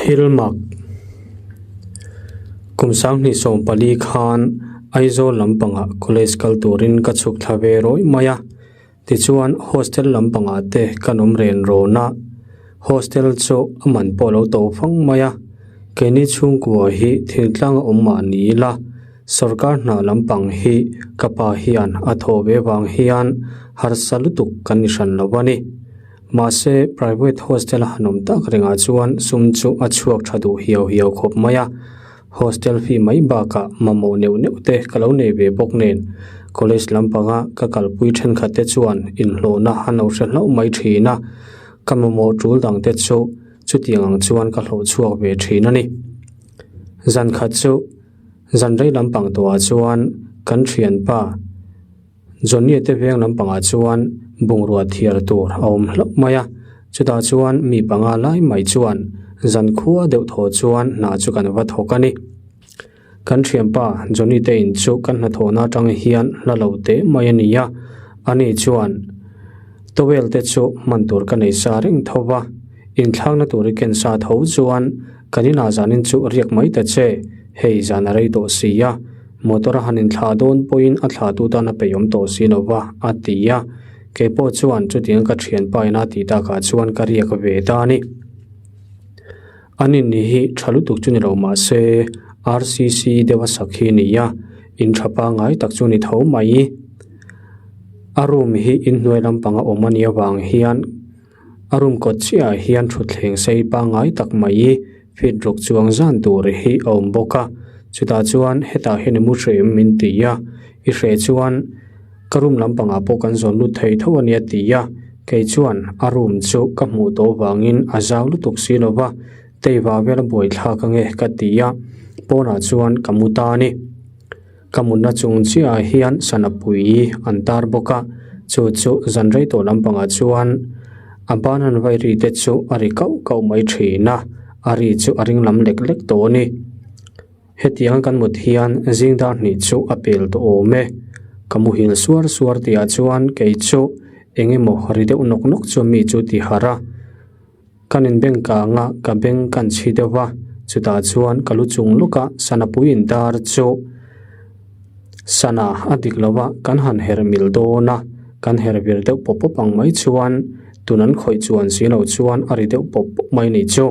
Thil mak Kum 2014 khan Aizawl lampangah college kal turin ka chhuk thla ve rawih mai a, tichuan hostel lampangah te kan awm ren rawn a, hostel chu a man pawh a lo to fang mai a, keini chhungkua hi thingtlang a awm mah ni ila sorkar hna lampang hi ka pa hian a thawh ve vang hian harsa lutuk kan ni hran lo a ni. Mahse, private hostel a han awm tak rengah chuan sum chu a chhuak tha duh hiau hiau khawp mai a. Hostel fee mai bakah mamawh neuh neuh te ka lo nei ve bawk nen, college lampanga ka kalpui thenkhat te chuan inhlawhna an lo hre hlauh mai thin a, ka mamawh tul dang te chu chutiang ang chuan ka hlawh chhuak ve thin a ni. Zan khat chu zan rei lampang tawhah chuan kan thianpa, Johnny te veng lampangah chuan bungrua thiar tur a awm hlauh mai a, chutah chuan mi panga lai mai chuan zankhua deuh thaw chuan hna chu kan va thawk a ni. Kan thianpa Johnny te in chu kan hnathawhna atang hian hla lo teh mai a ni a, ani chuan towel te chu hman tur ka nei sa reng tho va, inthlakna tur i ken sa tho chuan kan inah zanin chu riak mai ta che, hei zan a rei tawh si a. Motor a han inthlah dawn pawhin a thlahtu tan a peihawm tawh si lo va, a ti a. Kei pawh chuan chutiang ka thianpa ina tih takah chuan ka riak ve ta a ni. An in hi tha lutuk chu ni lo mah se RCC deuha sak hi a ni a, in tha pangngai tak chu a ni tho mai. A room hi inhnuai lampanga awm a nih avang hian a room kawt chiahah hian thutthleng sei pangngai tak mai feet ruk chuang zan tur hi a awm bawk a chutah chuan hetah hian i mu hreh em min ti a i hreh chuan ka room lampangah pawh kan zawn lut thei tho a nia ti a kei chuan a room chu ka hmuh tawh vangin a zau lutuk si lo va teiva vel a buaithlak ange ka ti a pawnah chuan ka mu ta a ni. Ka mutna chung chiahah hian sana pui an tar bawk a, chu chu zan rei tawh lampangah chuan a ban an vai ri te chu a ri kauh kauh mai thin a, a ri chu a ring lam lek lek tawh a ni. Hetiang kan mut hian zing dar hnih chu a pel tawh awm e. Ka muhil suar suar tihah chuan kei chu eng emaw ri deuh nawk nawk chu mi chu ti harh a. Kan inbeng kanga ka beng kan chhi deuh va, chutah chuan ka lu chung lawka sana pui intar chu sana a dik lo va, kan han her mil dawn a, kan her vir deuh pawp pawp ang mai chuan tun an khawih chuan si lo chuan a ri deuh pawp pawp mai ni chu.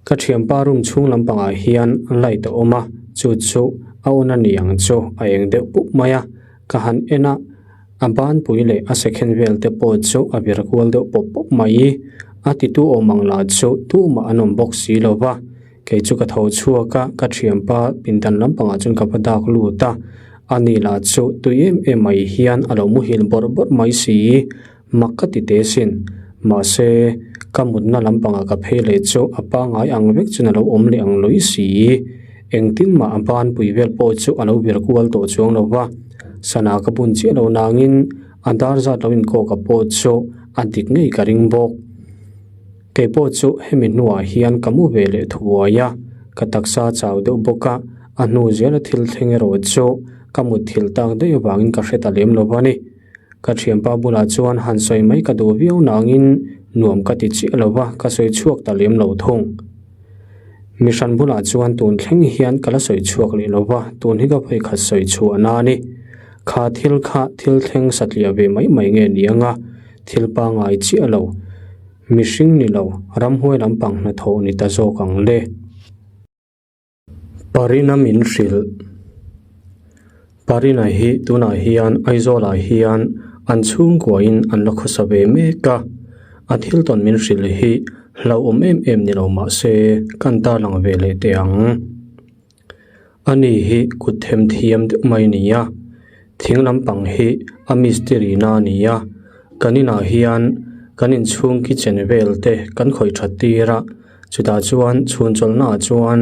Ka thianpa room chhung lampangah hian light a awm a, chu chu a on a ni ang chu a eng deuh pup mai a, ka han en a. A banpui leh a second vel te pawh chu a vir kual deuh pawp pawp mai. A titu awm ang lah chu tumah an awm bawk si lo va. Kei chu ka tho chhuak a, ka thianpa pindan lampangah chuan ka va dak lut a. Ani lah chu tui em em mai hian a lo muhil bawrh bawrh mai si. Mak ka ti teh sin. Mahse, ka mutna lampangah ka phei leh chu a pangngai ang vek chuan a lo awm leh ang lawih si. Engtin mah a banpui vel pawh chu a lo vir kual tawh chuang lo va. Sana ka bun chiah lo nangin a dar zat lo inkawka pawh chu a dik ngei ka ring bawk. Kei pawh chu hemi hnuah hian ka mu ve leh thuai a, ka taksa chau deuh bawk a, a hnu zela thil thleng erawh chu ka mutthilh tak daih avangin ka hre ta lem lo va ni. Ka thianpa bulah chuan han sawi mai ka duh viau nangin nuam ka ti chiah lo va, ka sawi chhuak ta lem lo thung. Mi hran bulah chuan tun thleng hian ka la sawi chhuak leh lo va, tun hi ka vawi khat sawi chhuah na a ni. Kha thil kha thil thleng satliah ve mai mai nge ni anga thil pangngai chiah lo, mihring ni lo, ramhuai lampang hnathawh ni ta zawk ang le. Parina min hrilh. Parina hi tunah hian Aizawlah hian an chhungkuain an la khawsa ve mek a, a thil tawn min hrilh hi hlauhawm em em ni lo mah se kan tarlang ve leh teh ang. Ani hi kut them thiam deuh mai a ni a, thing lampang hi a mistiri na a ni a, kan inah hian kan inchhung kitchen vel te kan khawih that tir a. Chutah chuan chhun chawlhnaah chuan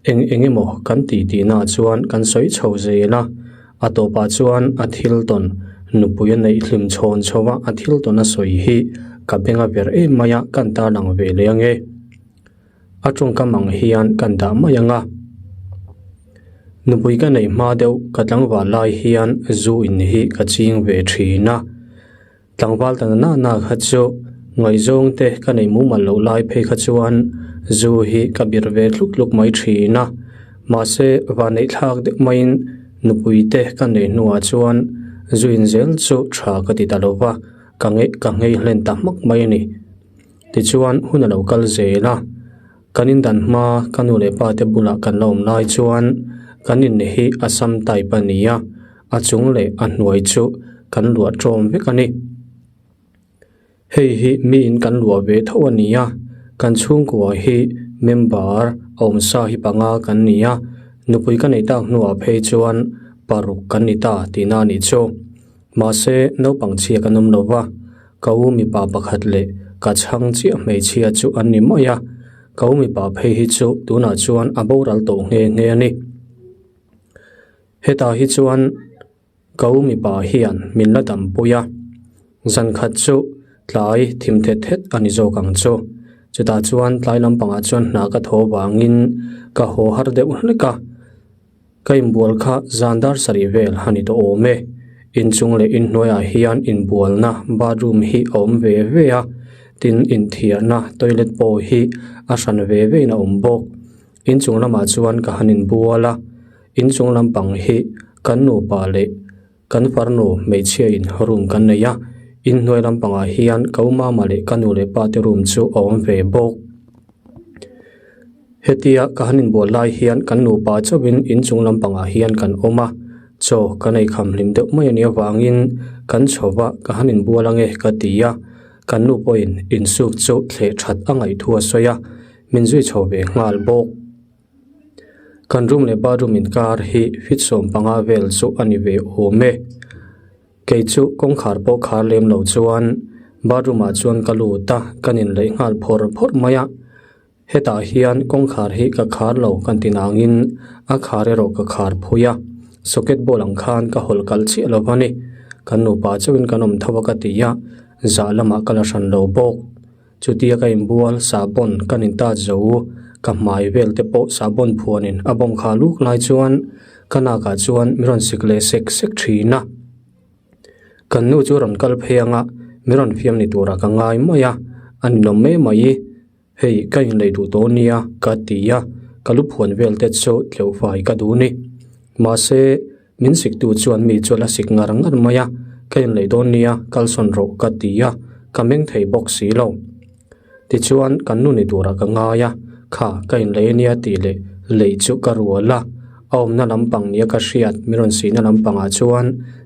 eng eng emaw kan tih tihnaah chuan kan sawi chho zel a, a tawpah chuan a thil tawn nupui a neih hlim chhawn chho a, a thil tawn a sawi hi ka beng a ver em mai a, kan tarlang ve leh ange. A tawngkam ang hian kan dah mai ang a. Nupui ka neih hma deuh ka tlangval lai hian zu in hi ka ching ve thin a. Tlangval ta na na kha chu Ngaihzawng te ka nei mumal loh lai phei kha chuan zu hi ka birh ve tluk tluk mai thin a. Mahse, vanneih thlak deuh maiin nupui te ka nei hnuah chuan zu in zel chu tha ka ti ta lo va, ka ngeih ka nghei hlen ta hmak mai a ni. Tichuan, hun a lo kal zel a. Kan indan hma ka nu leh pa te bulah kan la awm lai chuan kan in hi Assam type a ni a, a chung leh a hnuai chu kan luah tawm vek a ni. Hei hi miin kan luah ve tho a ni a, kan chhungkua hi member a awm sa hi panga kan ni a, nupui ka neih tak hnuah phei chuan paruk kan ni ta tihna a nih chu. Mahse naupang chhia kan awm lo va, ka u mipa pakhat leh ka chhang chiah hmeichhia chu an ni mai a, ka u mipa phei hi chu tunah chuan a boral tawh nghe nghe a ni. Hetah hi chuan. Ka u mipa hian min la dampui a, zan khat chu tlai thim thet thet a ni zawk ang chu. Chutah chuan tlai lampangah chuan hna ka thaw vangin ka haw har deuh hlek a, ka inbual kha zan dar sarih vel a ni tawh awm e. Inchung leh inhnuaiah hian inbualna bathroom hi a awm ve ve a, tin inthiarna toilet pawh hi a hran ve vein a awm bawk. Inchung lamah chuan ka han inbual a. Inchung lampang hi kan nupa leh kan farnu hmeichhia in room kan nei a, inhnuai lampangah hian ka u mama leh ka nu leh pa te room chu a awm ve bawk. Hetia ka han inbual lai hian kan nupa chauhin inchung lampangah hian kan awm a, chaw kan ei kham hlim deuh mai a nih avangin kan chho va ka han inbual ange ka ti a, kan nu pawhin insuk chu thleh that a ngaih thu a sawi a, min zui chho ve nghal bawk. Kan room leh bathroom inkar hi feet 15 vel chu a ni ve awm e. Kei chu kawngkhar pawh khar lem lo chuan bathroom ah chuan ka lut a, kan inleih nghal phawr phawr mai a. Hetah hian kawngkhar hi ka khar lo kan ti nangin a khar erawh ka khar phui a, socket ball ang khan ka hawlh kalh chiah lo va ni. Kan nupa chauhin kan awm tho a ka ti a, zah lamah ka la hran lo bawk. Chutia ka inbual sahbawn kan intat zo, ka hmai vel te pawh sahbawn phuanin a bawm kha luk lai chuan ka nakah chuan mi rawn sik leh sek sek thin a. Kan nu chu rawn kal phei anga mi rawn fiam ni turah ka ngai mai a, a ninawm mai mai. Hei ka inlei duh tawh nia ka ti a, ka lu phuan vel te chu tleuh fai ka duh ni. Mahse. Min siktu chuan mi chu a la sik ngar ngar mai a, ka inleih dawn nia, kalsawn rawh ka ti a, ka meng thei bawk si lo. Tichuan kan nu ni turah ka ngai a, kha ka inlei ania tih leh lei chu ka rual a, a awmna lampang nia ka hriat mi rawn sihna lampangah chuan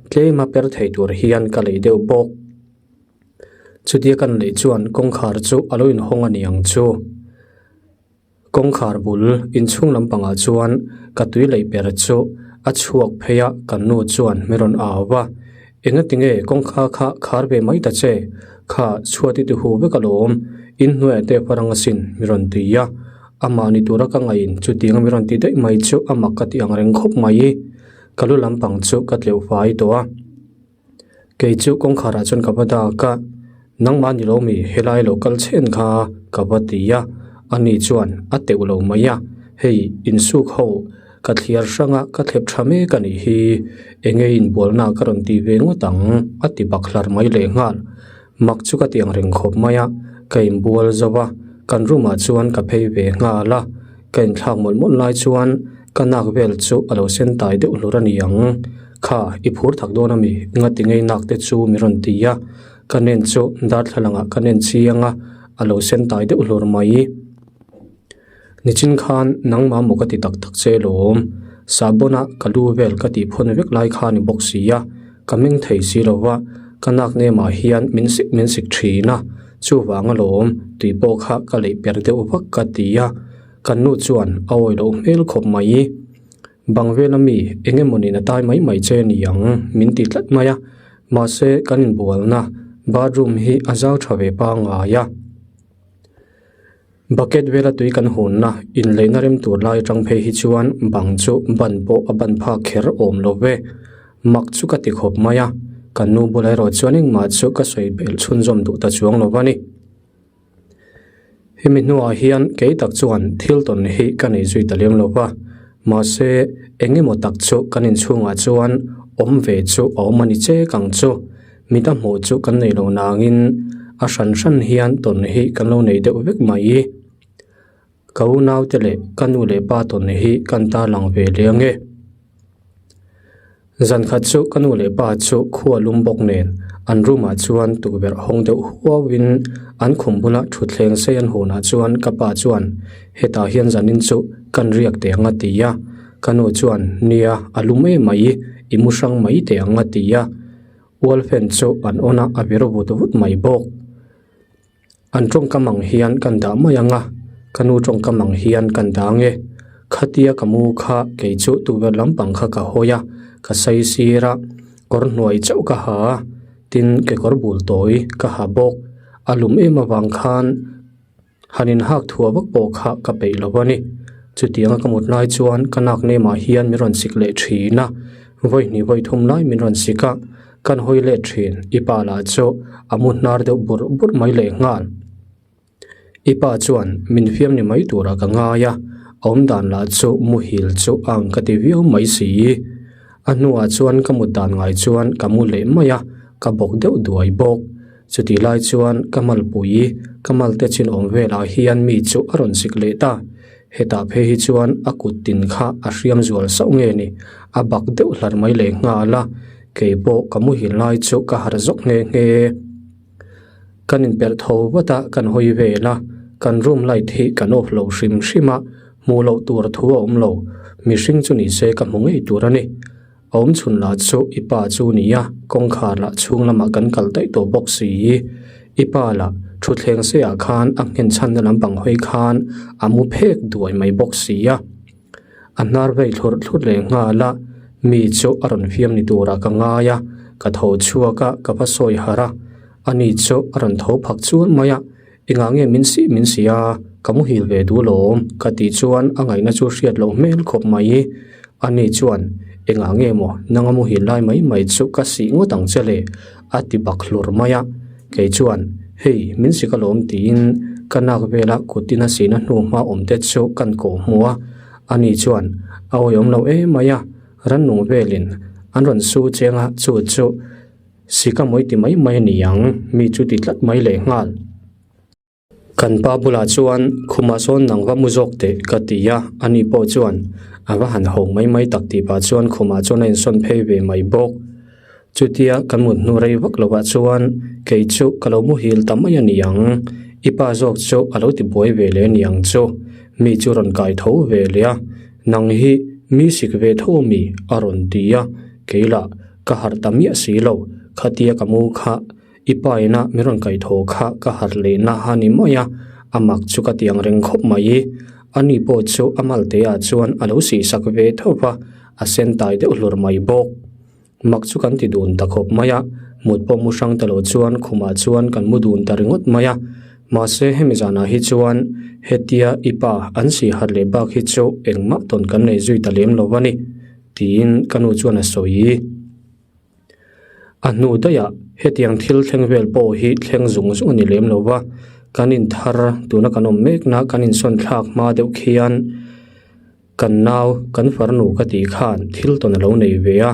tlema per thei tur hian ka lei deuh bawk. Chutia kan lei chuan kawngkhar chu a lo inhawng a ni ang chu. Kawngkhar bul inchhung lampangah chuan ka tui lei per chu a chhuak phei a, kan nu chuan mi rawn au va, Engatinge kawngkha kha khar ve mai ta che, kha chhuat i ti hu vek alawm, inhnuaiah te farang asin mi rawn ti a, amah ni tura ka ngaihin chutianga mi rawn ti daih mai chu a mak ka ti ang reng khawp mai, ka lu lampang chu ka tleuh fai tawh a. Kei chu kawngkharah chuan ka va dak a, nangmah ni lo mi helai lo kal chhen kha ka va ti a, ani chuan a teuh lo mai a, hei insuk ho ka thliar hrang a ka thlep tha mek a nih hi, enge inbualna ka rawn ti ve ngawt ang a ti bak hlar mai leh nghal, mak chu ka ti ang reng khawp mai a, ka inbual zo va, kan room ah chuan ka phei ve nghal a, ka inthlak mawlh mawlh lai chuan ka nak vel chu a lo sen tai deuh hlur a ni ang. Kha, i phur tak dawn a mi? Ngati ngei nak te chu mi rawn ti a, ka nen chu darthlalang ah ka nen chiang a, a lo sen tai deuh hlur mai. Nichin khan nangmah maw ka ti tak tak che lawm, sahbawn ah ka lu vel ka tih phawn vek lai kha ni bawk si a, ka meng thei si lo va, ka nak nemah hian min sik min sik thin a, chuvang alawm tui pawh kha ka leih per deuh vak ka ti a, kan nu chuan a awi loh hmel khawp mai. Bang vela mi eng emawni na tai mai mai che ni ang min ti tlat mai a, mahse kan inbualna bathroom hi a zau tha ve pangngai a. Bucket vela tui kan hunna inleihna rem tur lai atang phei hi chuan bang chu ban pawh a ban phak kher awm lo ve. Mak chu ka ti khawp mai a, kan nu bulah erawh chuan engmah chu ka sawi belh chhunzawm duh ta chuang lo va ni. Hemi hnuah hian kei tak chuan thil tawn hi ka nei zui ta lem lo va, mahse eng emaw tak chu kan inchhungah chuan awm ve chu a awm a ni chek ang chu. Mita hmuh chu kan nei lo nangin a hran hran hian tawn hi kan lo nei deuh vek mai. Ka unaute leh ka nu leh pa tawn hi kan tarlang ve leh ange. Zan khat chu ka nu leh pa chu khua lum bawk nen an room ah chuan tukverh hawng deuh huau in an khum bula thutthleng sei an hunah chuan ka pa chuan hetah hian zanin chu kan riak teh ang a ti a, ka nu chuan nia a lum em mai i mu hrang mai teh ang a ti a, wall fan chu an on a a vir vut vut mai bawk. An tawngkam ang hian kan dah mai ang a, ka nu tawngkam ang hian kan dah ang e. Khatia ka mu kha kei chu tukverh lampang kha ka hawi a, ka sai sir a, kawr hnuai chauh ka ha a, tin kekawr bul tawi ka ha bawk. A lum em avang khan han inhak thuah vak pawh kha ka peih lo a ni. Chutianga ka mut lai chuan ka nak nemah hian min rawn sik leh thin a, vawi hnih vawi thum lai min rawn sik a. Kan hawi let thin, i pa lah chu a mu hnar deuh burh burh mai leh nghal. I pa chuan min fiam ni mai turah ka ngai a, a awm dan lah chu muhil chu a ang ka ti viau mai si. A hnuah chuan ka mut dan ngai chuan ka mu leh mai a, ka bawk deuh duai bawk. Chutih lai chuan ka malpui, ka malte chin awm velah hian mi chu a rawn sik leh ta. Hetah phei hi chuan a kut tin kha a hriam zual sauh nge ni, a bak deuh hlar mai leh nghal a, kei pawh ka muhil lai chu ka harh zawk nghe nghe. Kan inperh tho vat a, kan hawi vel a, kan room light hi kan off lo hrim hrim a, hmuh loh tur thu a awm lo, mihring chu ni se ka hmu ngei tur a ni. A awm chhun lah chu i pa chu ni a, kawngkhar lah chhung lamah kan kal daih tawh bawk si. I pa lah thutthleng seiah khan a nghen chhanna lampang hawi khan a mu phek duai mai bawk si a. A hnar vei thlurh thlurh leh nghal a, mi chu a rawn fiam ni turah ka ngai a, ka tho chhuak a, ka va sawi harh a, ani chu a rawn tho phak chuan mai a. Engah nge min sih min si a, ka muhil ve duh lawm, ka tih chuan a ngaihna chu hriat loh hmel khawp mai. Ani chuan, Engah nge maw, nanga muhil lai mai mai chu ka sih ngawt ang che le, a ti bak hlur mai a. Kei chuan, Hei, min sik alawm tiin ka nak vela kutin a sihna hnu hma awm te chu kan kawh hmu a. Ani chuan, A awihawm lo emai a, rannung velin an rawn su cheng a, chu chu. Sika mawi ti mai mai a ni ang, mi chu ti tlat mai leh nghal. Kan pa bulah chuan khumah sawn nang va mu zawk teh ka ti a, ani pawh chuan a va han ho mai mai tak tih pah chuan khumah chuan a insawn phei ve mai bawk. Chutia kan mut hnu rei vak lovah chuan kei chu ka lo muhil ta mai a ni ang, i pa zawk chu a lo ti buai ve leh a ni ang chu, mi chu rawn kai tho ve leh a, nang hi mi sik ve tho a mi a rawn ti a, kei lah Ka harh ta miah si lo, khatia ka mu kha i pa ina min rawn kaih tho kha ka harh leh na a ni mai a, a mak chu ka ti ang reng khawp mai. Ani pawh chu a malte ah chuan a lo sihsak ve tho va, a sen tai deuh hlur mai bawk. Mak chu kan ti dun ta khawp mai a, mut pawh mu hrang ta lo chuan khumah chuan kan mu dun ta ringawt mai a. Mahse hemi zanah hi chuan hetia i pa an sihharh leh bak hi chu engmah tawn kan nei zui ta lem lo a ni. Tiin ka nu chuan a sawi. A hnu daihah hetiang thil thleng vel pawh hi thleng zung zung a ni lem lo va, kan inthar tuna kan awm mekna kan insawn thlak hma deuh khian kan nau kan farnu ka tih khan thil tawn a lo nei ve a,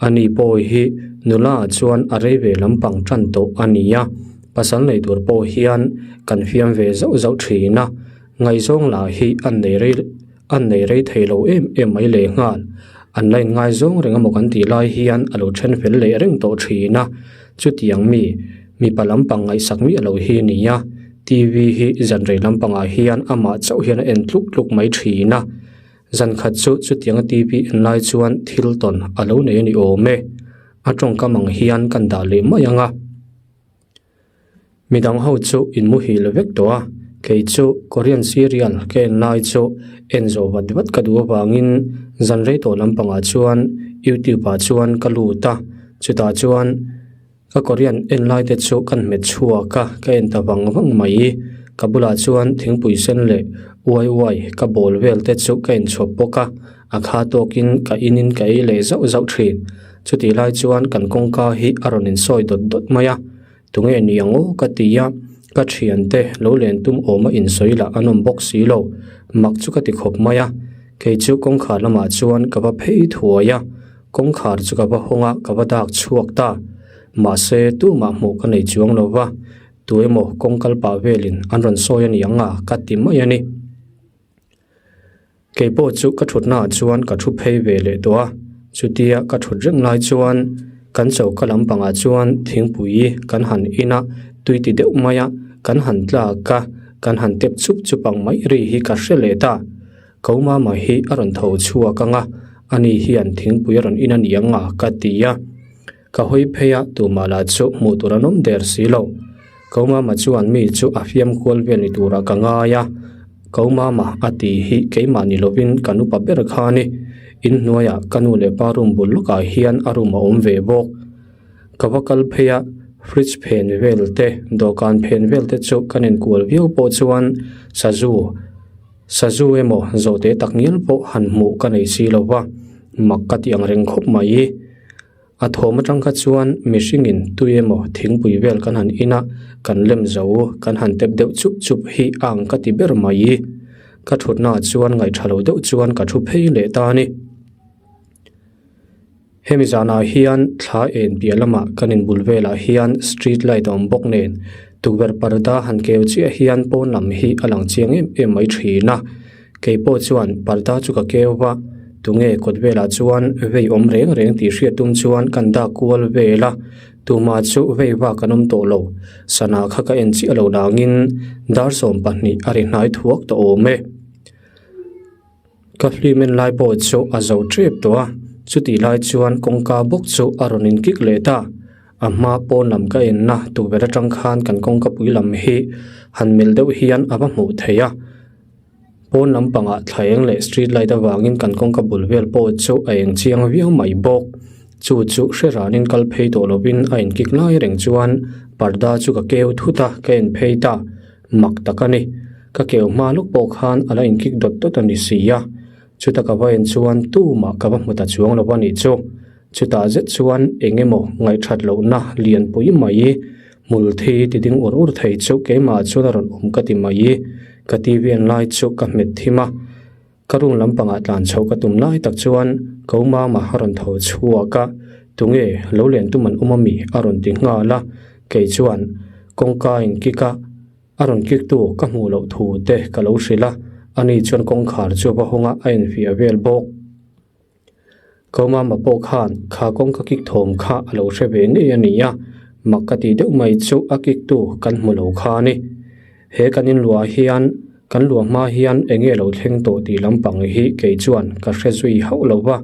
ani pawh hi nula ah chuan a rei ve lampang tan tawh a ni a, pasal nei tur pawh hian kan fiam ve zauh zauh thin a, ngaihzawng lah hi an nei rei. An nei rei thei lo em em mai leh nghal. An la inngaizawng reng emaw kan tih lai hian a lo then fel leh reng tawh thin a. Chutiang mi, mipa lampang ngaihsak miah lo hi a ni a. TV hi zan rei lampangah hian amah chauh hian a en tluk tluk mai thin a. Zan khat chu chutianga TV en lai chuan thil tawn a lo nei a ni awm e. A tawngkam ang hian kan dah leh mai ang a. Midang ho chu in muhil vek tawh a, kei chu Korean serial ka en lai chu en zawh vat vat ka duh avangin zan rei tawh lampangah chuan youtube ah chuan ka lut a, chutah chuan ka Korean en lai te chu kan hmet chhuak a, ka en ta vang vang mai. Ka bulah chuan thingpui sen leh uai uai ka bawl vel te chu ka inchhawp bawk a, a kha tawkin ka inin ka ei leh zauh zauh thin. Chutih lai chuan kan kawngka hi a rawn insawi dawt dawt mai a, tunge ni ang aw ka ti a, ka thiante lo len tum awma insawi lah an awm bawk si lo, mak chu ka ti khawp mai a, kei chu kawngkhar lamah chuan ka va phei thuai a, kawngkhar chu ka va hawng a, ka va dak chhuak ta, mahse tumah hmuh ka nei chuang lo va. Tu emaw kawng kal pah velin an rawn sawi a ni ang a ka ti mai a ni. Kei pawh chu ka thutnaah chuan ka thu phei ve leh tawh a, chutia ka thut reng lai chuan kan choka lampangah chuan thingpui kan han in a, tui ti deuh mai a, kan han tlak a, kan han tep chup chup ang mai ri hi ka hre leh ta. Ko mama hi a rawn tho chhuak ang a, ani hian thingpui a rawn in a ni ang a ka ti a. Ka hawi phei a, tumah lah chu hmuh tur an awm der si lo. Ko mama chuan mi chu a fiam kual vel ni turah ka ngai a, Ko mama a tih hi keimah ni lovin kan upa ber kha a ni. Inhnuaiah ka nu leh pa room bul lawkah hian a room a awm ve bawk. Ka va kal phei a, fridge phen vel te, dawhkan phen vel te chu kan inkual viau pawh chuan sazu, sazu emaw zawhte takngial pawh han hmuh ka nei si lo va, mak ka ti ang reng khawp mai. A thawm atang kha chuan mihringin tui emaw thingpui vel kan han in a, kan lem zo, kan han tep deuh chup chup hi a ang ka ti ber mai. Ka thutnaah chuan ngaihtha lo deuh chuan ka thu phei leh ta a ni. Hemi zanah hian thla en piah lamah kan inbul velah hian street light a awm bawk nen tukverh parda han keu chiah hian pawn lam hi a lang chiang em em mai thin a. Kei pawh chuan parda chu ka keu va, tunge kawt velah chuan vei awm reng reng tih hriat tum chuan kan dak kual vel a, tumah chu vei vak an awm tawh lo. Sana kha ka en chiah lo dangin dar 12 a ri hnai thuak tawh awm e. Ka film en lai pawh chu a zo tep tawh a, chutih lai chuan kawngka bawk chu a rawn inkik leh ta. A hma pawn lam ka enna tukverh atang khan kan kawngka pui lam hi han melh deuh hian a va hmuh theih a. Pawn lampangah thla eng leh street light avangin kan kawngka bul vel pawh chu a eng chiang viau mai bawk. Chu chu hre ranin kal phei tawh lovin a inkik lai reng chuan parda chu ka keu thut a, ka en phei ta. Mak tak a ni. Ka keu hma lawk pawh khan a la inkik dawt dawt a ni si a. Chuta ka va en chuan tumah ka va hmu ta chuang lo a nih chu. Chutah zet chuan eng emaw ngaihthat lohna lianpui mai hmul thi ti ding ur ur thei chu keimah chuan a rawn awm ka ti mai. Ka TV en lai chu ka hmet thim a, ka room lampangah tlan chhoh ka tum lai tak chuan ko mama a rawn tho chhuak a, tunge lo len tum an awm ami a rawn ti nghal a, kei chuan kawngka in kik a, a rawn kik tu ka hmuh loh thu te ka lo hrilh a, ani chuan kawngkhar chu a va hawng a, a infiah vel bawk. Ko mama pawh khan kha kawngka kik thawm kha a lo hre ve ngei a ni a, mak ka tih deuh mai chu a kik tu kan hmu lo kha a ni. He kan inluah hian kan luah hma hian eng nge lo thleng tawh tih lampang hi kei chuan ka hre zui hauh lo va,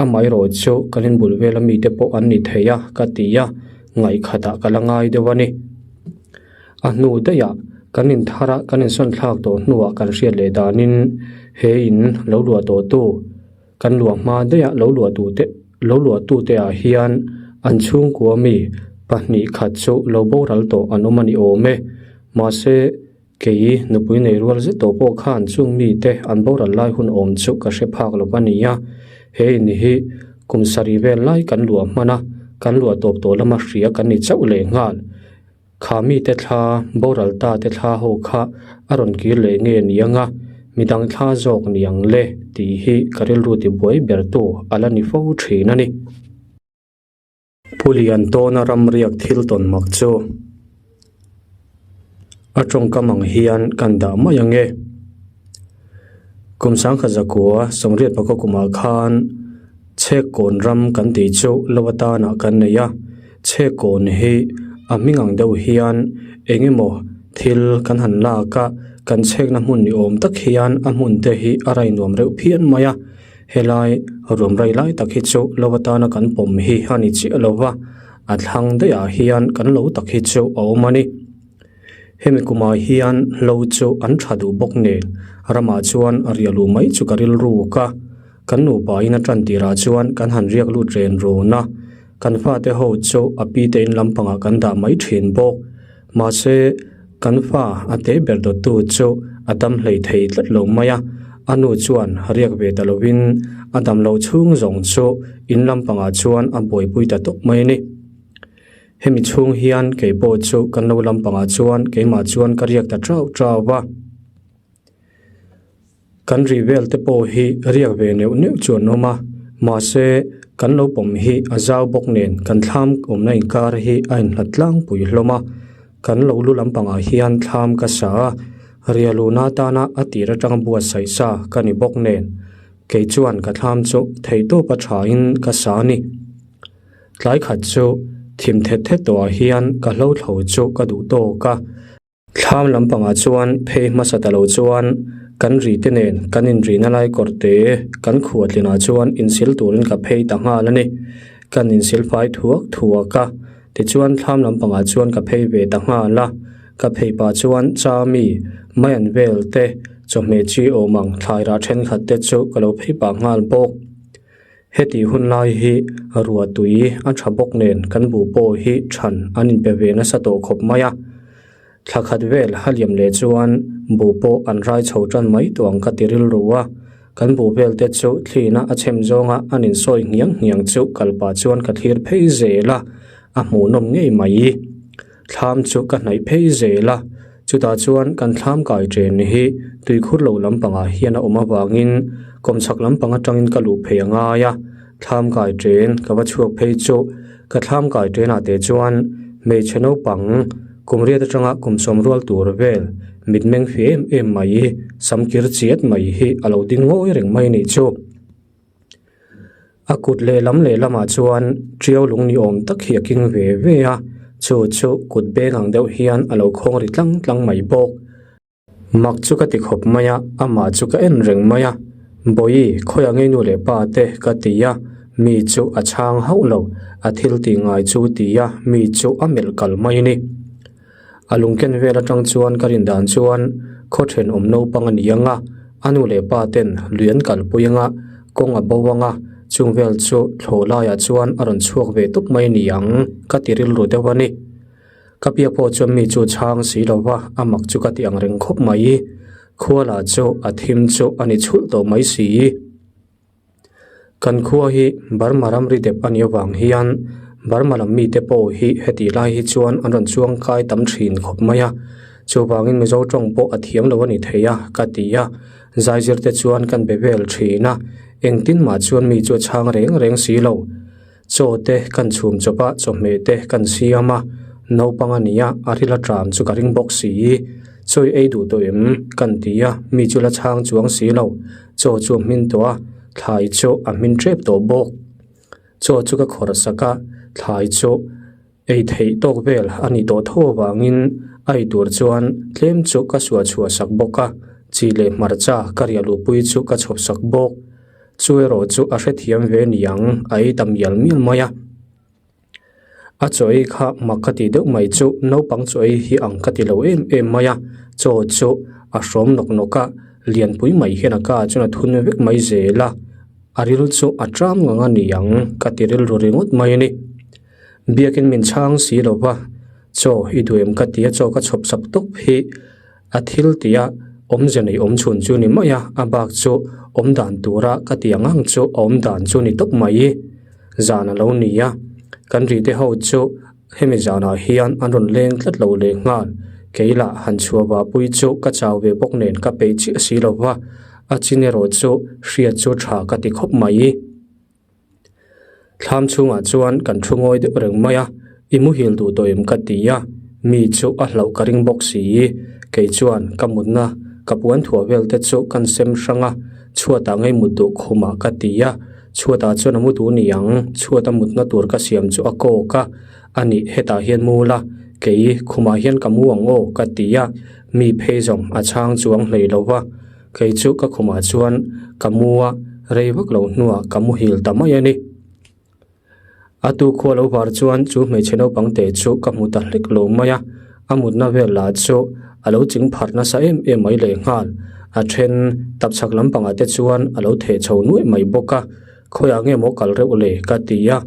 amaherawh chu kan inbul vela mite pawh an ni thei a ka ti a, ngaihkhatah ka la ngai deuh a ni. A hnu daihah kan inthar a, kan insawn thlak tawh hnuah kan hriat leh danin he in lo luah tawh tu, Kan luah hma daihah lo luah tute lo luah tute ah hian an chhungkua mi 2 khat chu lo boral tawh an awm a ni awm e. Mahse, kei nupui nei rual zet tawh pawh khan chung mite an boral lai hun awm chu ka hre phak lo a ni a. He in hi kum sarih vel lai kan luah hman a, kan luah tawp tawh lama hria kan ni chauh leh nghal. Kha mite thla, boral ta te thla ho kha a rawn kir leh nge ni ang a, midang thla zawk ni ang le tih hi ka rilru tibuai ber tu a la ni fo thin a ni. Pu Liantawna ramriak thil tawn mak chu a tawngkam ang hian kan dah mai ang e. Kum 1984 kumah khan Chhekkawn ram kan tih chu lo atana kan nei a, Chhekkawn hi a hming ang deuh hian eng emaw thil kan han lak a, kan chhekna hmun ni awm tak hian a hmun te hi a rai nuam reuh phian mai a, helai ruam rai lai tak hi chu lo atana kan pawm hi a ni chiah lo va, a thlang daihah hian kan lo tak hi chu a awm a ni. Hemi kumah hian hlo chu an tha duh bawk nen ramah chuan a riah luh mai chu ka rilru ka. Kan nupa in a tan tirah chuan kan han riak lut ren rawn a, kan fate ho chu a pi te in lampangah kan dah mai thin bawk. Mahse, kan fa a te ber dawttu chu a dam hlei thei tlat lo mai a, a nu chuan riak ve ta lovin a dam loh chhung zawng chu in lampangah chuan a buaipui ta tawp mai a ni. Hemi chhung hian kei pawh chu kan lo lampangah chuan keimah chuan ka riak ta chau chau va. Kan ri vel te pawh hi riak ve neuh neuh chu an awm a, mahse kan lo pawm hi a zau bawk nen kan thlam awmna inkar hi a inhlat tlangpui hlawm a. Kan lo lu lampangah hian thlam ka sa a, rialuna atana a tir atanga buatsaih sa ka ni bawk nen, kei chuan ka thlam chu theihtawpa thain ka sa a ni. Tlai khat chu thim thet thet tawhah hian ka hlothlo chu ka duh tawk a. Thlam lampangah chuan phei hmasa ta lo chuan kan ri te nen kan inrihna lai kawr te kan khuatlinah chuan insil turin ka phei ta nghal a ni. Kan insil fai thuak thuak a, tichuan thlam lampangah chuan ka phei ve ta nghal a. Ka phei pah chuan chami, maian vel te, chawhmeh chi awm ang thlai rah thenkhat te chu ka lo phei pah nghal bawk. Heti hun lai hi ruah tui a tha bawk nen kan buh pawh hi than an inpe ve nasa tawh khawp mai a. Thla khat vel a liam leh chuan buh pawh an rai chho tan mai tawh ang ka ti rilru a. Kan buh vel te chu thlina a chhem zawnga an insawi hniang hniang chu kal pah chuan ka thlir phei zel a, a hmuhnawm ngei mai. Thlam chu ka hnaih phei zel a, chutah chuan kan thlam kai chen hi tuikhur lo lampangah hian a awm avangin kawmchhak lampang atangin ka luh phei a ngai a, thlam kai chen ka va chhuak phei chu ka thlam kai chenah te chuan hmeichhe naupang kum riat atanga kum sawm rual tur vel mitmeng fi em em mai samkir chiat mai hi a lo ding ngawi reng mai a nih chu. A kut lehlam lehlamah chuan tiau lung ni awm tak hi a king ve ve a, chu chu kut beng ang deuh hian a lo khawng ri tlang tlang mai bawk. Mak chu ka ti khawp mai a, amah chu ka en reng mai a, Bawihi, khawiah ngei nu leh pa te ka ti a, mi chu a chhang hauh lo, a thil tih ngai chu ti a, mi chu a melh kal mai a ni. A lungken vel atang chuan ka rin dan chuan khaw thenawm naupang a ni ang a, a nu leh pa ten lui an kalpui ang a, kawng a bo ang a, chung vel chu thlawh laiah chuan a rawn chhuak ve tawp mai a ni ang ka ti rilru deuh a ni. Ka piak pawh chuan mi chu chhang si lo va, a mak chu ka ti ang reng khawp mai. Khuala chu a thim chu a ni chhulh tawh mai si. Kan khua hi Burma ramri dep a nih avang hian Burma lam mite pawh hi hetih lai hi chuan an rawn chuang kai tam thin khawp mai a, chuvangin Mizo tawng pawh a thiam lo a ni thei a ka ti a, zaizir te chuan kan be vel thin a, engtin mah chuan mi chu a chhang reng reng si lo. Chaw te kan chhum chawp a, chawhmeh te kan siam a, naupang a nia, a ril atram chu ka ring bawk si. Chaw i ei duh tawh em? Kan ti a, mi chu la chhang chuang si lo. Chaw chu a hmin tawh a, thlai chu a hmin tep tawh bawk. Chaw chu ka khawrh sak a, thlai chu ei theih tawk vel a nih tawh tho avangin a ei tur chuan tlem chu ka suah chhuah sak bawk a, chi leh hmarcha ka riah luhpui chu ka chhawp sak bawk. Chu erawh chu a hrethiam ve niang a ei ta mial mial mai a. A chaw ei kha mak ka tih deuh mai chu naupang chaw ei hi ang ka ti lo em em mai a, chaw chu a hrawm nawk nawk a, lianpui mai hian a ka chuan a thun vek mai zel a, a ril chu a ṭam ngang a niang ka ti rilru ringawt mai a ni. Biakin min chhang si lo va, chaw i duh em ka ti a, chaw ka chhawp sak tawp hi a thil tih a awmze nei awm chhun chu ni mai a, a bak chu awm dan tura ka tih ang ang chu a awm dan chu ni tawp mai. Zan a lo ni a, kan ri te ho chu hemi zanah hian an rawn leng tlat lo leh nghal. Kei lah han chhuah vahpui chu ka chau ve bawk nen ka peih chiah si lo va, a chin erawh chu hriat chu tha ka ti khawp mai. Thlam chhungah chuan kan thu ngawi deuh reng mai a, i muhil duh tawh em ka ti a, mi chu a hlauh ka ring bawk si. Kei chuan ka mutna ka puan thuah vel te chu kan sem hrang a, chhuatah ngei mut duh khumah ka ti a, chhuatah chuan a mu duh ni ang, chhuata mutna tur ka siam chu a kawk a, a nih hetah hian mu la, kei khumah hian ka mu ang aw ka ti a, mi phei zawng a chhang chuang hlei lo va. Kei chu ka khumah chuan ka mu a, rei vak lo hnuah ka muhil ta mai a ni. A tu khua lo var chuan chu hmeichhe naupang te chu ka hmu ta hlek lo mai a, a mutna vel lah chu a lo ching pharh nasa em em mai lehnghal. A then tapchhak lampangah te chuan a lo theh chho nuaih mai bawk a, khawiah nge maw kal reuh le ka ti a,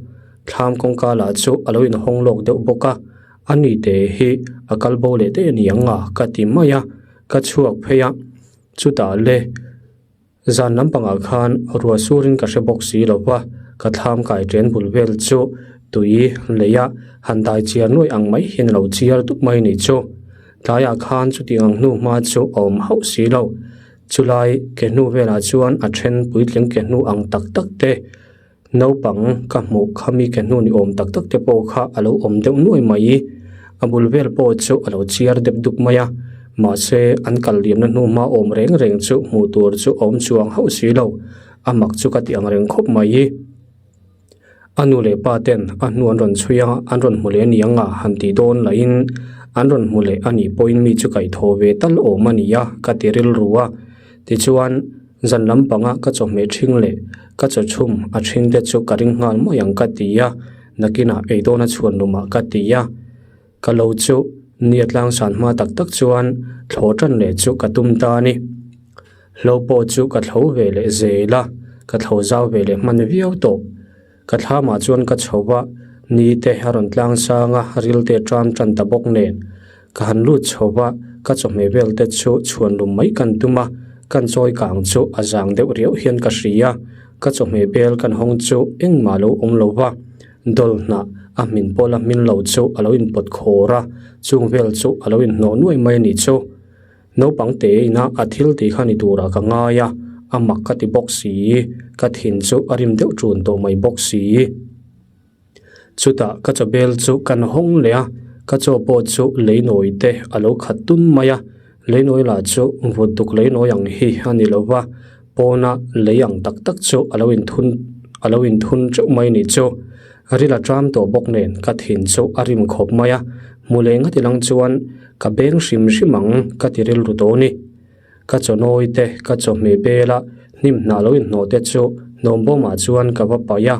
thlam kawngka lah chu a lo inhawng lawk deuh bawk a, a ni te hi a kal bo leh daih a ni ang a ka ti mai a. Ka chhuak phei a, chutah le zan lampangah khan ruah surin ka hre bawk si lo va, ka thlam kai ṭen bul vel chu tui lei a han dai chiar nuaih ang mai hian a lo chiar dup mai a nih chu. Tlaiah khan chutiang ang hnu hma chu a awm hauh si lo. Chulai ke hnu velah chuan a ṭhen puitling ke hnu ang tak tak te, Naupang ka hmuh kha mi ke hnu ni awm tak tak te pawh kha a lo awm deuh nuai mai. A bul vel pawh chu a lo chiar dep dup mai a, mahse an kal liamna hnu hma awm reng reng chu hmuh tur chu a awm chuang hauh si lo, a mak chu ka ti ang reng khawp mai. A nu leh pa ten a hnu an rawn chhui a, an rawn hmu leh a ni ang a han tih dawn lahin an rawn hmu leh a nih pawhin mi chu kaihthawh ve tal awm a ni a ka ti rilru a, tichuan zan lampanga ka chawhmeh ṭhing leh ka chaw chhum a ṭhing te chu ka ring nghal mai ang ka ti a, nakinah ei dawna chhuan lumah ka ti a, ka lo chu nia tlangsan hma tak tak chuan thlawh ṭan leh chu ka tum ta a ni. Hlo pawh chu ka thlo ve leh zel a, ka thlo zau ve leh hman viau tawh. Ka thlamah chuan ka chho va, ni te a rawn tlang sang a, ril te ṭam ṭan ta bawk nen. Ka han lut chho va, ka chawhmeh vel te chu chhuan lum mai kan tum a, kan chawi kang chu a zang deuh riauh hian ka hria. Ka chawhmeh bel kan hawng chu engmah lo awm lo va, dawl hnah a hmin pawh la hmin lo chu a lo inpawt khawr a, chung vel chu a lo inhnawh nuai mai a nih chu. Naupang te ina a thil tih kha ni turah ka ngai a, a mak ka ti bawk si, ka thin chu a rim deuh ṭun tawh mai bawk si. Chutah ka chaw bel chu kan hawng leh a, ka chaw pawh chu leinawi te a lo khat tun mai a, leinawi lah chu vut duk leinawi ang hi a ni lo va, pawna lei ang tak tak chu a lo inthun a lo inthun teuh mai nih chu. Ril a ṭam tawh bawk nen ka thin chu a rim khawp mai a, hmu leh ngati lang chuan ka beng hrim hrim ang ka ti rilru tawh ni. Ka chaw nawi te, ka chawhmeh bela hnim hnah lo inhnawh te chu hnawm bawmah chuan ka va paih a.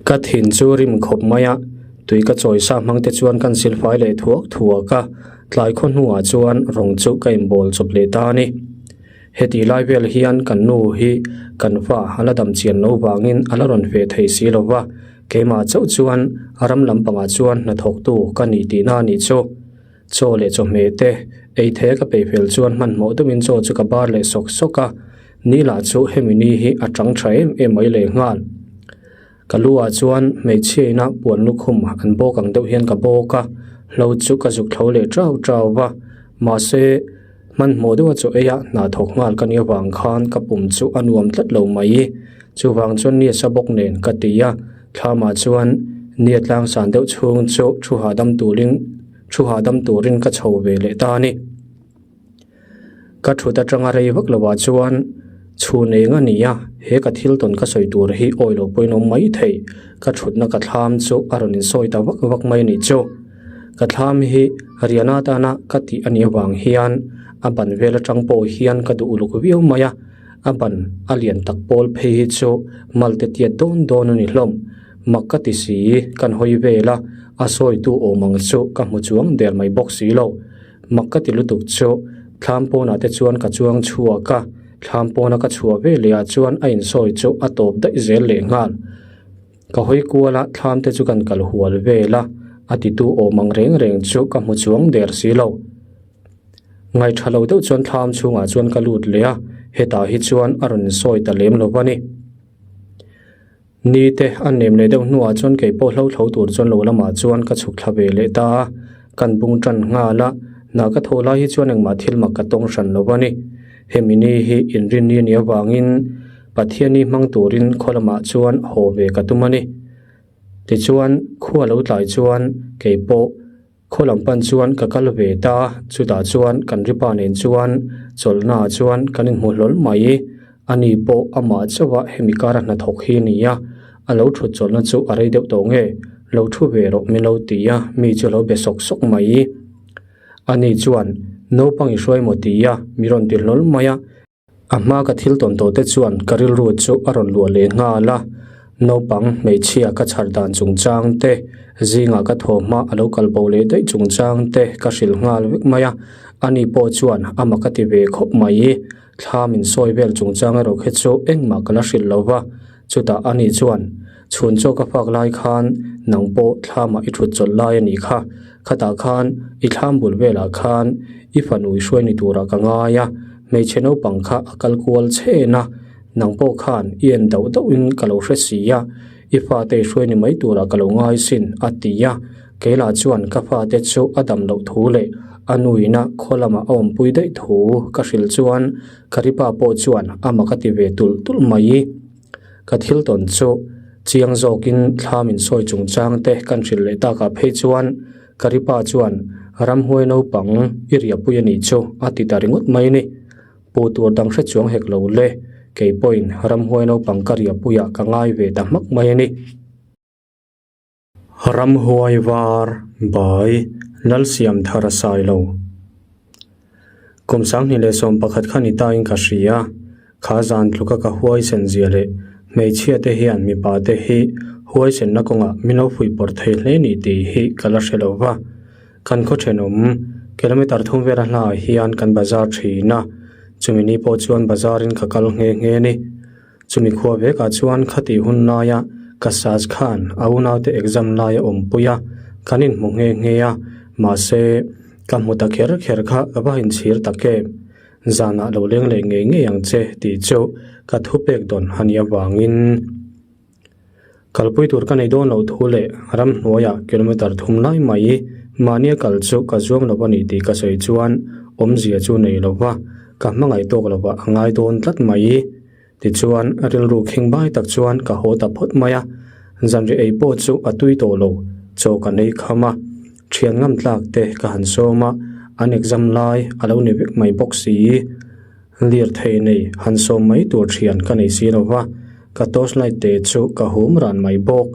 Ka thin chu rim khawp mai a, tui ka chawi sa hmang te chuan kan silfai leh thuak thuak a, tlai khaw hnuah chuan rawng chu ka inbawl chawp leh ta a ni. Heti lai vel hian kan nu hi kan fa a la dam chian lo vangin a la rawn ve thei si lo va, keimah chauh chuan ram lampangah chuan hnathawktu ka ni tihna a nih chu. Chaw leh chawhmeh te ei thei a ka peih fel chuan hmanhmawh deuhin chaw chu ka bar leh sawk sawk a, ni lah chu hemi ni hi a tang tha em em mai leh nghal. Ka lu ah chuan hmeichhia ina puan lukhum an bawk ang deuh hian ka bawk a, hlo chu ka zuk thlo leh chau chau va, mahse hmanhmawh deuha chaw ei a hna thawk nghal ka nih avang khan ka pum chu a nuam tlat lo mai. Chuvang chuan nia sa bawk nen ka ti a, thlamah chuan nia tlangsan deuh chhung chu thu hahdam turin thu hahdam turin ka chho ve leh ta a ni. Ka thut atanga rei vak lovah chuan chhun eng a ni a, he ka thil tawn ka sawi tur hi awi lo pawhin awm mai thei. Ka thutna ka thlam chu a rawn insawi ta vak vak mai a nih chu. Ka thlam hi riahna atana ka tih a nih avang hian a ban vel atang pawh hian ka duh uluk viau mai a, a ban a lian tak pawl phei hi chu malte tiat dawn dawn a ni hlawm. Mak ka ti si, kan hawi vel a, a sawitu awm ang chu ka hmu chuang der mai bawk si lo. Mak ka ti lutuk chu thlam pawnah te chuan ka chuang chhuak a, thlam pawna ka chhuah ve leh ah chuan a insawi chu a tawp daih zel leh nghal. Ka hawi kual a, thlam te chu kan kal hual vel a, a titu awm ang reng reng chu ka hmu chuang der si lo. Ngaihṭha lo deuh chuan thlam chhungah chuan ka lut leh a, hetah hi chuan a rawn insawi ta lem lo va ni. Ni te a nem leh deuh hnuah chuan kei pawh hlo thlo tur chuan lo lamah chuan ka chhuk thla ve leh ta a, kan bung tan nghal a, hna ka thawh lai hi chuan engmah thil mak ka tawng hran lo a ni. Hemi ni hi inrinni a nih avangin Pathiani hmang turin khaw lamah chuan haw ve ka tum a ni. Tichuan khua lo tlai chuan kei pawh Khaw lam pan chuan ka kal ve ta a, chutah chuan kan ripa nen chuan chawlhnaah chuan kan inhmu hlawl mai. Ani pawh amah chauha hemi kara hnathawk hi a ni a, a lo thut chawlhna chu a rei deuh tawh nge, lo thu ve rawh min lo ti a, mi chu a lo be sawk sawk mai. Ani chuan, Naupang i hruai maw ti a, mi rawn ti hlawl mai a. A hma ka thil tawn tawh te chuan ka rilru chu a rawn luah leh nghal a, naupang hmeichhia ka chhar dan chungchang te, zingah ka thaw hma a lo kal bo leh daih chungchang te ka hrilh nghal vek mai a, ani pawh chuan a mak a ti ve khawp mai. Thla min sawi vel chungchang erawh khi chu engmah ka la hrilh lo va, chutah ani chuan chhun chaw ka fak lai khan nang pawh thlamah i thut chawlh lai a nih kha, khatah khan i thlam bul velah khan i fanu i hruai ni turah ka ngai a, Hmeichhe naupang kha a kal kual chhen a, nang pawh khan i en dauh dauhin ka lo hre si a, i fate i hruai ni mai turah ka lo ngai sin, a ti a. Keilah chuan ka fate chu a dam loh thu leh a nuina khaw lamah a awmpui daih thu ka hrilh chuan ka ripa pawh chuan a mak a ti ve tulh tulh mai. Ka thil tawn chu chiang zawkin thla min sawi chungchang te kan hrilh leh takah phei chuan. Karipa chuan, Ramhuai naupang i riahpui a nih chu, a ti ta ringawt mai a ni. Pu tur dang hre chuang hek lo le, kei pawhin ramhuai naupang ka riahpuiah ka ngai ve ta hmak mai a ni. Ramhuai var bai Lalsiam thar a sai lo. Kum 2011 kha ni tain ka hria, kha zan tluka ka huaisen zia leh hmeichhia te hian mipa te hi huaisenna kawngah min lo fuihpawrh thei hle ni tih hi ka la hre lo va. Kan khaw thenawm kilometer thum vela hlaah hian kan bazar thin a, chumi ni pawh chuan bazar in ka kal nghe nghe a ni. Chumi khua vekah chuan khatih hun laia ka sas khan a unaute exam lai a awmpui a, kan inhmu nghe nghe a, mahse ka hmu ta kher kher kha ka va inchhir tak em. Zanah lo leng leh ngei ngei ang che tih chu ka thupek dawn a nih avangin. Kalpui tur ka nei dawn loh thu leh ramhnuaiah kilometer thum lai mai mahnia kal chu ka zuam lo a ni tih ka sawi chuan awmzia chu nei lo va, ka hmangaih tawk lo va a ngai dawn tlat mai. Tichuan rilru khing bai tak chuan ka haw ta phawt mai a, zanri ei pawh chu a tui tawh lo, chaw ka nei kham a, thian ngam tlak te ka han sawm a, an exam lai a lo ni vek mai bawk si. Lirthei nei han sawm mai tur thian ka nei si lo va, ka torchlight te chu ka hum ran mai bawk.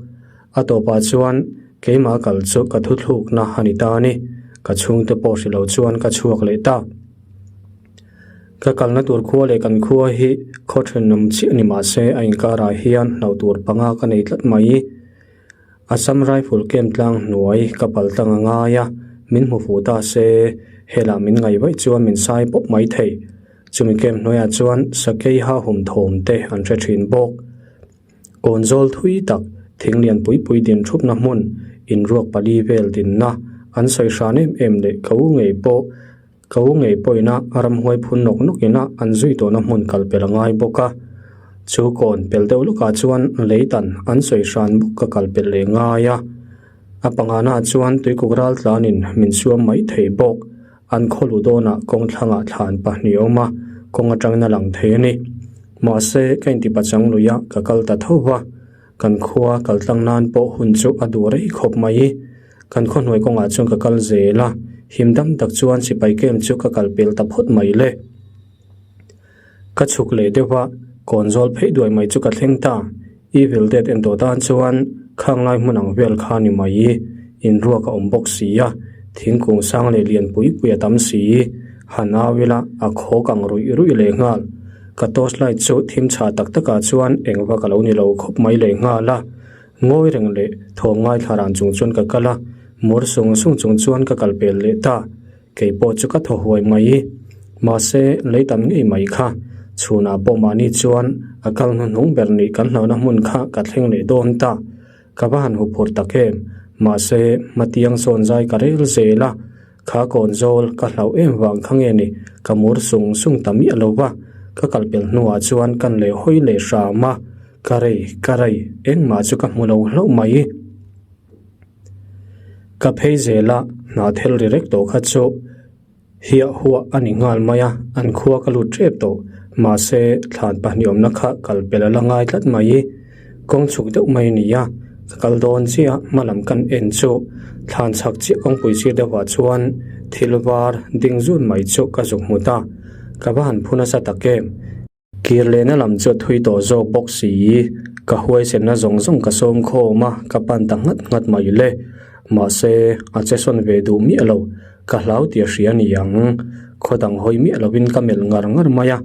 A tawpah chuan keimah kal chu ka thuthlukna a ni ta a ni. Ka chhungte pawh hri lo chuan ka chhuak leh ta. Ka kalna tur khua leh kan khua hi khaw thenawm chiah ni mah se a inkarah hian hlauh tur panga ka nei tlat mai. Assam Rifle camp tlang hnuai ka pal tlang a ngai a, min hmu fuh ta se, helah min ngaih vaih chuan min sai pawp mai thei. Chumi camp hnuaiah chuan sakei ha hum thawm te an hre thin bawk. Kawn zawl thui tak, thing lian pui pui din thupna hmun, inruak pali vel dinna an sawi hran em em leh ka u ngei pawh ka u ngei pawhina ramhuai phun nawk nawkina an zui tawhna hmun kal pel a ngai bawk a. Chu kawn pel deuh lawkah chuan leitan an sawi hran bawk ka kal pel leh ngai a. A pangana chuan tuikuk ral tlanin min suam mai thei bawk. An khaw luh dawnah kawng thlangah thlan pahnih a awm a, kawng atangin a lang thei a ni. Mahse, ka intipachang lui a, ka kal ta tho va. Kan khua kal tlang nan pawh hun chu a duh rei khawp mai. Kan khaw hnuai kawngah chuan ka kal zel a, him dam tak chuan sipai camp chu ka kal pel ta phawt mai le. Ka chhuk leh deuh a, kawn zawl phei duai mai chu ka thleng ta. Evil Dead en tawh tan chuan khang lai hmun ang vel kha ni mai. Inruak a awm bawk si a, thingkung sang leh lian pui pui a tam si. Han au ila a khawk ang ruih ruih leh nghal. Ka torch light chu thim chhah tak takah chuan eng vak a lo ni lo khawp mai leh nghal a. Ngawi reng leh thawm ngaithla ran chung chuan ka kal a, mur sung sung chung chuan ka kal pel leh ta. Kei pawh chu ka thaw huai mai. Mahse, lei tam ngei mai kha. Chhunah pawh mahni chuan a kal hnuhnung ber nih kan hlauhna hmun kha ka thleng leh dawn ta. Ka va han huphurh tak em. Mahse, hmatiang sawn zai ka rel zel a. Kha kawn zawl ka hlauh em vang kha nge ni ka mur sung sung ta miah lo va, ka kal pel hnuah chuan kan leh hawi leh hram a, ka rei ka rei engmah chu ka hmu lo hlauh mai. Ka phei zel a, hna thel ri rek tawh kha chu hiah huah a ni nghal mai a, an khua ka lut tep tawh, mahse thlan pahnih awmna kha kal pel a la ngai tlat mai. Kawng chhuk deuh mai a ni a, ka kal dawn chiah hma lam kan en chu thlan chhak chiah kawngpui sir deuhah chuan thil var ding zun mai chu ka zuk hmu ta, ka va han phu nasa tak em. Kir lehna lam chu a thui tawh zawk bawk si, ka huaisenna zawng zawng ka sawm khawm a, ka pan ta nghat nghat mai le. Mahse, a che sawn ve duh miah lo, ka hlau tih a hria a ni ang. Khaw dang hawi miah lovin ka melh ngar ngar mai a,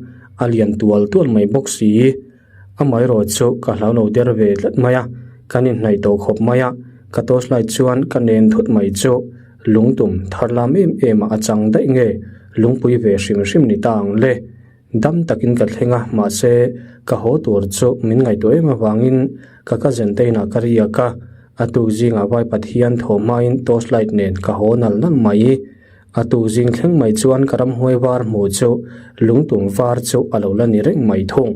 a lian tual tual mai bawk si. Amaherawh chu ka hlau lo der ve tlat mai a, kan inhnaih tawh khawp mai a, ka torchlight chuan ka nen thut mai chu lungtum thar lam em em ah a chang daih nge lungpui ve hrim hrim ni ta ang le. Dam takin ka thleng a, mahse ka haw tur chu min ngaihtuah em avangin ka cousin te inah ka riak a, a tuk zingah vai Pathian thaw hmain torchlight nen ka haw nal nal mai. A tuk zing thleng mai chuan ka ramhuai var hmuh chu lungtum var chu a lo la ni reng mai thung.